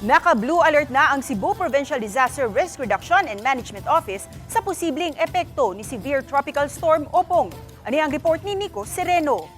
Naka-blue alert na ang Cebu Provincial Disaster Risk Reduction and Management Office sa posibleng epekto ni Severe Tropical Storm Opong. Ano ang report ni Nico Sereno?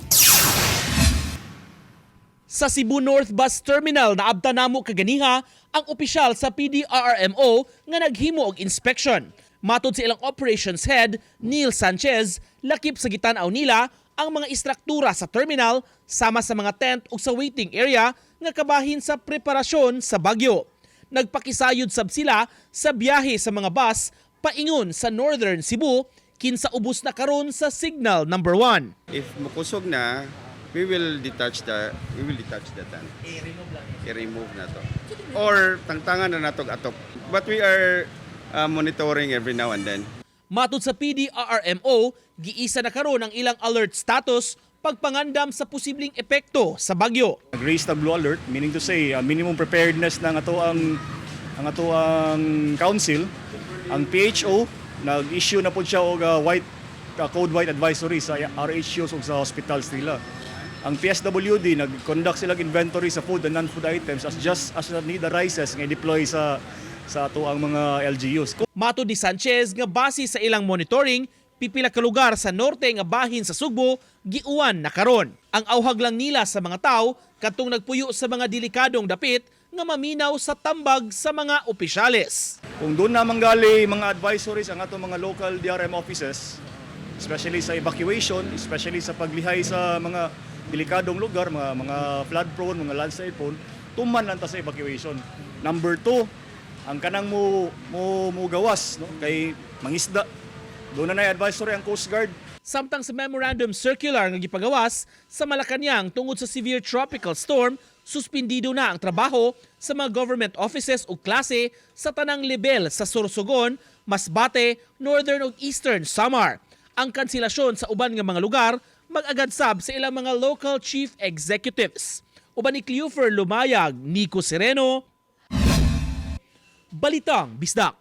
Sa Cebu North Bus Terminal, naabta namo kaganiha ang opisyal sa PDRRMO nga naghimo og inspection. Matod sa ilang operations head, Neil Sanchez, lakip sa gitan-aw nila ang mga istruktura sa terminal sama sa mga tent ug sa waiting area nga kabahin sa preparasyon sa bagyo. Nagpakisayod sab sila sa biyahe sa mga bus paingon sa Northern Cebu, kinsa ubos na karon sa signal number 1. If mukusog na, we will detach the tent. I-remove na to. Or tangtangan na natog atop. But we are monitoring every now and then. Matod sa PDRRMO, giisa na karon ang ilang alert status pagpangandam sa posibleng epekto sa bagyo. Nag-raise na blue alert, meaning to say, minimum preparedness ng ato ang council. Ang PHO, nag-issue na po siya og white code white advisory sa RHUs ug sa hospitals nila. Ang PSWD, nag-conduct sila inventory sa food and non-food items as just as the need arises nga i-deploy sa ato ang mga LGUs. Matod ni Sanchez nga base sa ilang monitoring, pipila ka lugar sa norte nga bahin sa Sugbo giuwan na karon. Ang auhag lang nila sa mga tao kadtong nagpuyo sa mga delikadong dapit nga maminaw sa tambag sa mga opisyales. Kung doon na manggali mga advisories ang atong mga local DRM offices, especially sa evacuation, especially sa paglihay sa mga delikadong lugar, mga flood prone, mga landslide prone, tuman lang ta sa evacuation. Number two, ang kanang mo gawas, no, kay mangisda. Doon na advisory ang Coast Guard. Samtang sa memorandum circular nga gipagawas sa Malacañang tungod sa severe tropical storm, suspindido na ang trabaho sa mga government offices ug klase sa tanang lebel sa Sorsogon, Masbate, Northern ug Eastern Samar. Ang kanselasyon sa uban nga mga lugar mag-agad sab sa ilang mga local chief executives. Uban ni Cleofer Lumayag, Nico Sereno, Balitang Bisdak.